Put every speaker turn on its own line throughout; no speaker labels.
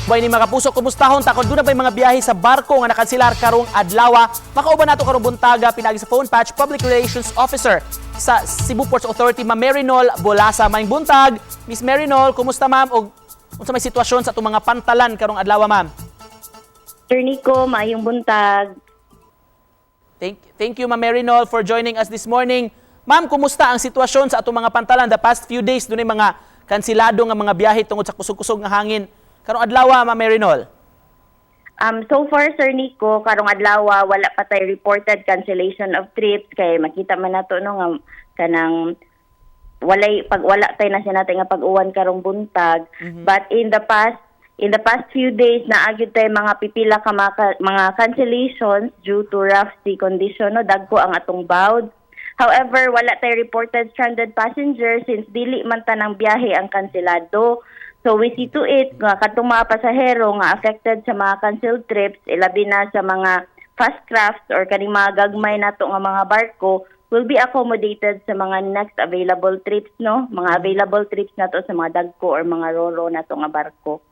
Bay ni mga kapuso, kumustahon ta kung duna bay mga biyahe sa barko nga nakansilar karong adlaw? Makauban nato karong buntaga pinagi sa phone patch, Public Relations Officer sa Cebu Ports Authority, Ma'am Marynol Bolasa. Maayong buntag, Miss Marynol, kumusta, ma'am, og unsa may sitwasyon sa atong mga pantalan karong adlaw, ma'am?
Sir Nico, maayong buntag.
Thank you, Ma'am Marynol, for joining us this morning. Ma'am, kumusta ang sitwasyon sa atong mga pantalan the past few days? Dunay mga kansilado nga mga biyahe tungod sa kusog-kusog nga hangin. Karong adlaw, Ma'am Marynol?
So far, Sir Nico, karong adlaw wala pa tay reported cancellation of trips kay makita man nato, no, nga kanang walay pag wala tay na natin nga pag-uwan karong buntag. But in the past few days, naa gyud tay mga pipila ka mga cancellations due to rough sea condition, no, dagko ang atong bawd. However, wala tay reported stranded passengers since dili man tanang biyahe ang kanselado. So we see to it nga kadtong mga pasahero nga affected sa mga canceled trips, ilabi na sa mga fast crafts or kaning mga gagmay nato nga mga barko, will be accommodated sa mga next available trips, no, mga available trips nato sa mga dagko or mga roro nato nga barko.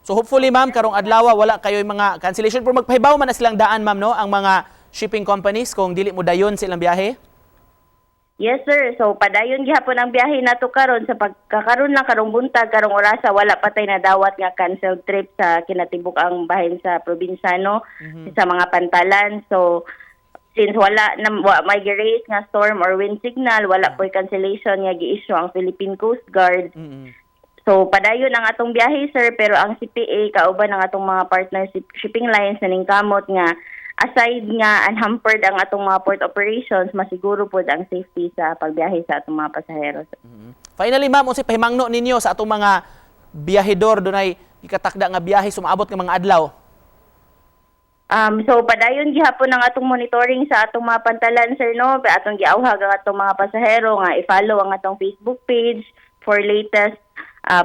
So hopefully, ma'am, karong adlaw wala kayo mga cancellation, pero magpahibaw man na silang daan, ma'am, no, ang mga shipping companies kung dili mo dayon sa ilang biyahe.
Yes, sir. So padayon gihapon ang biyahe nato karon. Sa pagkakaron lang karong buntag, karong orasa, wala pa tay nadawat nga canceled trip sa kinatibuk-ang bahin sa probinsya, no, sa mga pantalan. So since wala na wa may gi-raise nga storm or wind signal, wala po'y cancellation nga gi-issue ang Philippine Coast Guard. So padayon ang atong biyahe, sir, pero ang CPA kauban ang atong mga partner shipping lines naningkamot nga aside nga unhampered ang atong mga port operations, masiguro pod ang safety sa pagbiyahe sa atong mga pasahero.
Finally, ma'am, unsay pahimangno ninyo sa atong mga biyahedor dunay gikatakda nga biyahe sumaabot nga mga adlaw?
So padayon gihapon ang atong monitoring sa atong mga pantalan, sir, no. Atong giawhag ang atong mga pasahero nga i-follow ang atong Facebook page for latest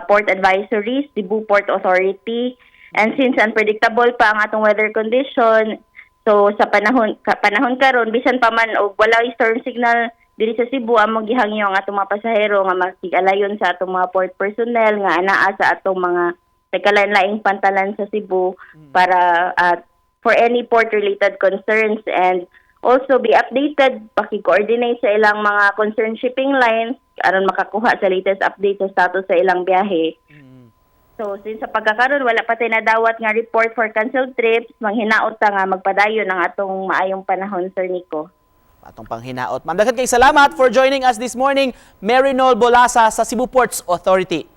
port advisories, Cebu Port Authority. And since unpredictable pa ang atong weather condition, so sa panahon karon, bisan pa man og wala storm signal diri sa Cebu, among gihangyo ang atong mga pasahero nga makig-alayon sa atong mga port personnel nga anaa sa atong mga tagkalain-laing pantalan sa Cebu para for any port related concerns and also be updated, paki-coordinate sa ilang mga concerned shipping lines aron makakuha sa latest update sa status sa ilang biyahe. So since sa pagkakaron wala pa tay nadawat nga report for canceled trips, manghinaot ta nga magpadayon ang atong maayong panahon, Sir Nico.
Atong panghinaot. Ma'am, daghan kay salamat for joining us this morning, Marynol Bolasa sa Cebu Ports Authority.